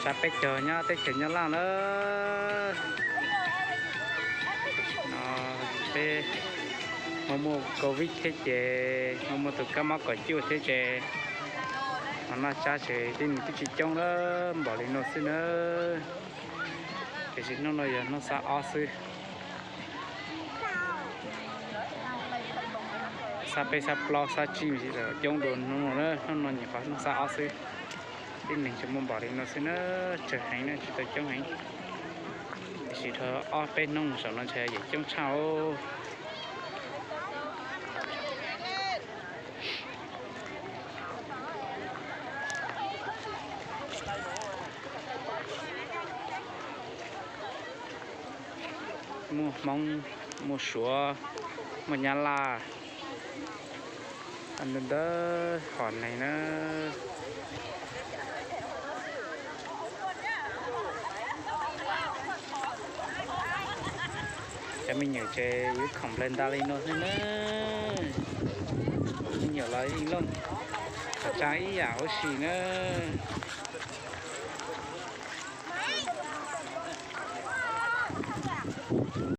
Peb caug nyob teb chaws Nyab Laj na, peb ho muaj covid thiab ces ho muaj tus kab mob kaum cuaj thiab ces ho noj tsab ces tib neeg twb tsis coob na, npaum li no xwb na. Tiam sis hnub no yog hnub xab ob xwb, xab peb xab plaub xab tsib coob dua hnub no na, hnub no nyuam qhuav hnub xab ob xwb. Tib neeg tsuas muaj npaum li no xwb na, tsawg heev na, tsis tau coob heev. Tiam sis dhau ob peb hnub mus saum no ntshe yam coob tshaj os. Muaj Hmoob, muaj Suav, muaj Nyab Laj, ntau ntau hom neeg na. Cov me nyuam ces yuav khoom nplawg nta li no xwb na. Me nyuam los yeej looj, qhov tsa ib yam huv si na.